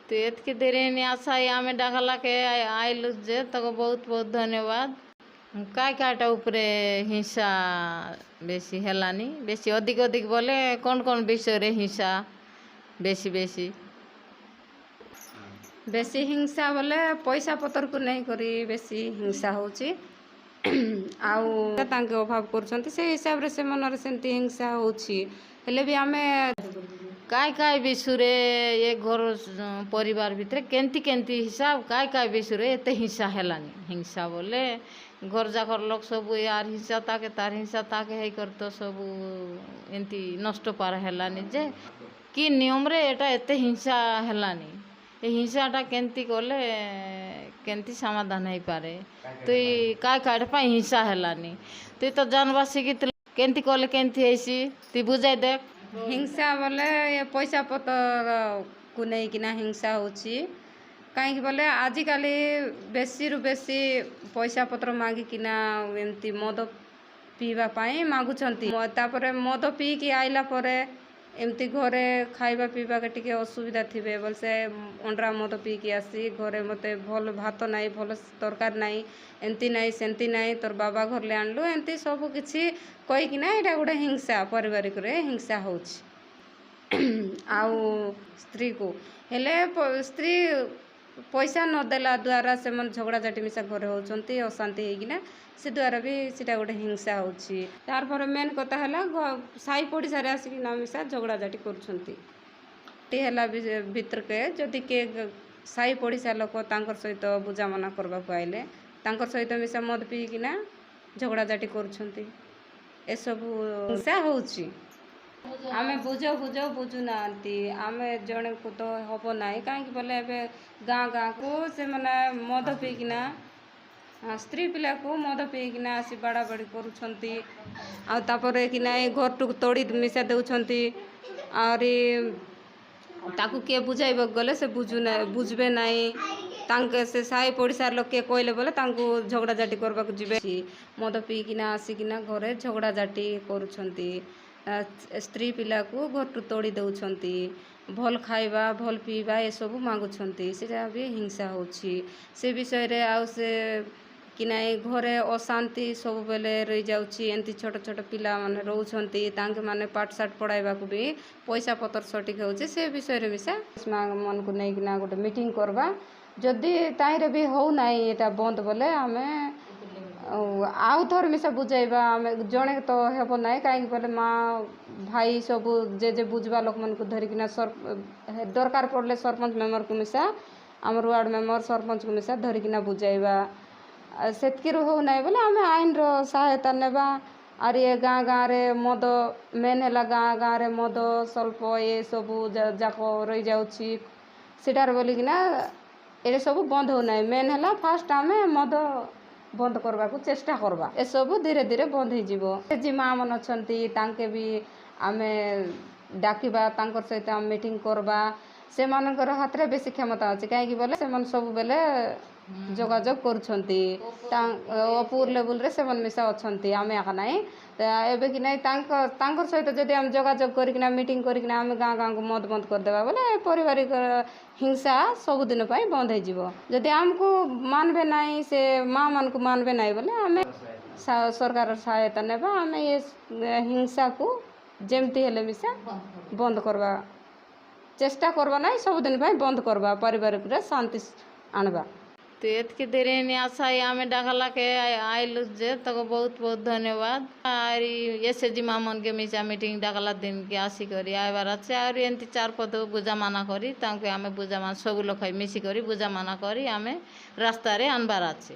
ତ ଏତ୍କି ଦେରି ଆଶା ଆମେ ଡାକଲାକେ ଆଇଲୁ ଯେ ତାକୁ ବହୁତ ବହୁତ ଧନ୍ୟବାଦ। କାଏ କାଏଟା ଉପରେ ହିଂସା ବେଶୀ ହେଲାନି, ବେଶୀ ଅଧିକ ଅଧିକ ବୋଲେ କ'ଣ କ'ଣ ବିଷୟରେ ହିଂସା ବେଶୀ ବେଶୀ? ବେଶୀ ହିଂସା ବୋଲେ ପଇସା ପତ୍ରକୁ ନେଇକରି ବେଶୀ ହିଂସା ହେଉଛି। ଆଉ ତାଙ୍କେ ଅଭାବ କରୁଛନ୍ତି, ସେଇ ହିସାବରେ ସେ ମନରେ ସେମିତି ହିଂସା ହେଉଛି। ହେଲେ ବି ଆମେ କାଏ କାଏ ବିଷୟରେ ଏ ଘର ପରିବାର ଭିତରେ କେମିତି କେମିତି ହିସାବ, କାଏ କାଏ ବିଷୟରେ ଏତେ ହିଂସା ହେଲାନି? ହିଂସା ବୋଲେ ଘର ଯାକର ଲୋକ ସବୁ ୟାର ହିଂସା ତାକେ, ତାର ହିଂସା ତାକେ ହେଇକରି ତ ସବୁ ଏମିତି ନଷ୍ଟ ପାର ହେଲାନି ଯେ କି ନିୟମରେ ଏଇଟା ଏତେ ହିଂସା ହେଲାନି? ଏ ହିଂସାଟା କେମିତି କଲେ କେମିତି ସମାଧାନ ହେଇପାରେ? ତୁଇ କାଏ କାଏଟା ପାଇଁ ହିଂସା ହେଲାନି, ତୁଇ ତ ଜାନବା ଶିଖିଥିଲୁ, କେମିତି କଲେ କେମିତି ହେଇସି ତୁଇ ବୁଝାଇ ଦେଖ। ହିଂସା ବୋଲେ ଏ ପଇସା ପତ୍ରକୁ ନେଇକିନା ହିଂସା ହେଉଛି। କାହିଁକି ବୋଲେ ଆଜିକାଲି ବେଶୀରୁ ବେଶୀ ପଇସା ପତ୍ର ମାଗିକିନା ଏମିତି ମଦ ପିଇବା ପାଇଁ ମାଗୁଛନ୍ତି। ତାପରେ ମଦ ପିଇକି ଆଇଲା ପରେ ଏମିତି ଘରେ ଖାଇବା ପିଇବାକେ ଟିକେ ଅସୁବିଧା ଥିବେ ବୋଲେ ସେ ଅଣ୍ଡ୍ରା ମଦ ପିଇକି ଆସି ଘରେ ମୋତେ ଭଲ ଭାତ ନାହିଁ, ଭଲ ତରକାରୀ ନାହିଁ, ଏମିତି ନାହିଁ, ସେମିତି ନାହିଁ, ତୋର ବାବା ଘରଲେ ଆଣିଲୁ, ଏମିତି ସବୁ କିଛି କହିକିନା ଏଇଟା ଗୋଟେ ହିଂସା, ପାରିବାରିକରେ ହିଂସା ହେଉଛି। ଆଉ ସ୍ତ୍ରୀକୁ ହେଲେ ସ୍ତ୍ରୀ ପଇସା ନଦେଲା ଦ୍ୱାରା ସେମାନେ ଝଗଡ଼ାଝାଟି ମିଶା ଘରେ ହେଉଛନ୍ତି, ଅଶାନ୍ତି ହେଇକିନା ସେ ଦ୍ୱାରା ବି ସେଇଟା ଗୋଟେ ହିଂସା ହେଉଛି। ତାରପରେ ମେନ୍ କଥା ହେଲା ସାହି ପଡ଼ିଶାରେ ଆସିକିନା ମିଶା ଝଗଡ଼ାଝାଟି କରୁଛନ୍ତି। ହେଲା ଭିତରକେ ଯଦି କିଏ ସାହି ପଡ଼ିଶା ଲୋକ ତାଙ୍କର ସହିତ ବୁଝାମଣା କରିବାକୁ ଆଇଲେ, ତାଙ୍କର ସହିତ ମିଶା ମଦ ପିଇକିନା ଝଗଡ଼ାଝାଟି କରୁଛନ୍ତି। ଏସବୁ ହିଂସା ହେଉଛି। ଆମେ ବୁଝାଉ ବୁଝାଉ ବୁଝୁନାହାନ୍ତି। ଆମେ ଜଣେକୁ ତ ହେବ ନାହିଁ। କାହିଁକି ବୋଲେ ଏବେ ଗାଁ ଗାଁକୁ ସେମାନେ ମଦ ପିଇକିନା ସ୍ତ୍ରୀ ପିଲାକୁ ମଦ ପିଇକିନା ଆସି ବାଡ଼ାବାଡ଼ି କରୁଛନ୍ତି। ଆଉ ତାପରେ କି ନାଇଁ ଘରଟୁକୁ ତଡ଼ି ମିଶା ଦେଉଛନ୍ତି। ଆହୁରି ତାକୁ କିଏ ବୁଝାଇବାକୁ ଗଲେ ସେ ବୁଝବେ ନାହିଁ। ତାଙ୍କେ ସେ ସାହି ପଡ଼ିଶାର ଲୋକ କିଏ କହିଲେ ବୋଲେ ତାଙ୍କୁ ଝଗଡ଼ାଝାଟି କରିବାକୁ ଯିବେ। ମଦ ପିଇକିନା ଆସିକିନା ଘରେ ଝଗଡ଼ାଝାଟି କରୁଛନ୍ତି, ସ୍ତ୍ରୀ ପିଲାକୁ ଘରଠୁ ତଡ଼ି ଦେଉଛନ୍ତି, ଭଲ ଖାଇବା ଭଲ ପିଇବା ଏସବୁ ମାଗୁଛନ୍ତି। ସେଇଟା ବି ହିଂସା ହେଉଛି ସେ ବିଷୟରେ। ଆଉ ସେ କି ନାଇଁ ଘରେ ଅଶାନ୍ତି ସବୁବେଳେ ରହିଯାଉଛି। ଏମିତି ଛୋଟ ଛୋଟ ପିଲାମାନେ ରହୁଛନ୍ତି, ତାଙ୍କେ ମାନେ ପାଠ ସାଠ ପଢ଼ାଇବାକୁ ବି ପଇସା ପତ୍ର ସଠିକ୍ ହେଉଛି। ସେ ବିଷୟରେ ମିଶା ମନକୁ ନେଇକିନା ଗୋଟେ ମିଟିଂ କରିବା। ଯଦି ତାହିଁରେ ବି ହେଉନାହିଁ ଏଇଟା ବନ୍ଦ ବୋଲେ ଆମେ ଆଉ ଥରେ ମିଶା ବୁଝାଇବା। ଆମେ ଜଣେ ତ ହେବ ନାହିଁ। କାହିଁକି ବୋଲେ ମା ଭାଇ ସବୁ ଯେ ଯେ ବୁଝବା ଲୋକମାନଙ୍କୁ ଧରିକିନା, ଦରକାର ପଡ଼ିଲେ ସରପଞ୍ଚ ମେମ୍ବରକୁ ମିଶା, ଆମର ୱାର୍ଡ଼ ମେମ୍ବର ସରପଞ୍ଚକୁ ମିଶା ଧରିକିନା ବୁଝାଇବା। ସେତିକିରୁ ହେଉନାହିଁ ବୋଲେ ଆମେ ଆଇନର ସହାୟତା ନେବା। ଆର୍ ଏ ଗାଁ ଗାଁରେ ମଦ, ମେନ୍ ହେଲା ଗାଁ ଗାଁରେ ମଦ ସ୍ୱଳ୍ପ ଏସବୁ ଯାକ ରହିଯାଉଛି ସେଟାର ବୋଲିକିନା ଏଇଟା ସବୁ ବନ୍ଦ ହେଉନାହିଁ। ମେନ୍ ହେଲା ଫାଷ୍ଟ ଆମେ ମଦ ବନ୍ଦ କରିବାକୁ ଚେଷ୍ଟା କରିବା, ଏସବୁ ଧୀରେ ଧୀରେ ବନ୍ଦ ହେଇଯିବ। ଯେ ମା ମାନେ ଅଛନ୍ତି ତାଙ୍କେ ବି ଆମେ ଡାକିବା, ତାଙ୍କର ସହିତ ଆମେ ମିଟିଂ କରିବା। ସେମାନଙ୍କର ହାତରେ ବେଶୀ କ୍ଷମତା ଅଛି। କାହିଁକି ବୋଲେ ସେମାନେ ସବୁବେଳେ ଯୋଗାଯୋଗ କରୁଛନ୍ତି, ଅପୁର ଲେବୁଲରେ ସେମାନେ ମିଶା ଅଛନ୍ତି, ଆମେ ଏକା ନାହିଁ ଏବେ କି ନାହିଁ। ତାଙ୍କର ସହିତ ଯଦି ଆମେ ଯୋଗାଯୋଗ କରିକିନା ମିଟିଂ କରିକିନା ଆମେ ଗାଁ ଗାଁକୁ ମଦ ବନ୍ଦ କରିଦେବା ବୋଲେ ପାରିବାରିକ ହିଂସା ସବୁଦିନ ପାଇଁ ବନ୍ଦ ହେଇଯିବ। ଯଦି ଆମକୁ ମାନବେ ନାହିଁ, ସେ ମା ମାନଙ୍କୁ ମାନବେ ନାହିଁ ବୋଲେ ଆମେ ସରକାରର ସହାୟତା ନେବା। ଆମେ ଏ ହିଂସାକୁ ଯେମିତି ହେଲେ ମିଶା ବନ୍ଦ କରିବା ଚେଷ୍ଟା କରିବା ନାହିଁ, ସବୁଦିନ ପାଇଁ ବନ୍ଦ କରିବା, ପାରିବାରିକରେ ଶାନ୍ତି ଆଣିବା। ତ ଏତ୍କି ଦେରି ଆଶା ଆମେ ଡାକଲାକେ ଆଇଲୁ ଯେ ତାକୁ ବହୁତ ବହୁତ ଧନ୍ୟବାଦ। ଆରି ଏସ୍ ଏଚ୍ ଜି ମା ମନକେ ମିଶା ମିଟିଂ ଡାକଲା ଦିନକେ ଆସିକରି ଆଇବାର ଅଛି। ଆହୁରି ଏମିତି ଚାର ପଦ ବୁଝାମଣା କରି ତାଙ୍କୁ ଆମେ ବୁଝାମଣା ସବୁ ଲୋକ ମିଶିକରି ବୁଝାମଣା କରି ଆମେ ରାସ୍ତାରେ ଆନବାର ଅଛି।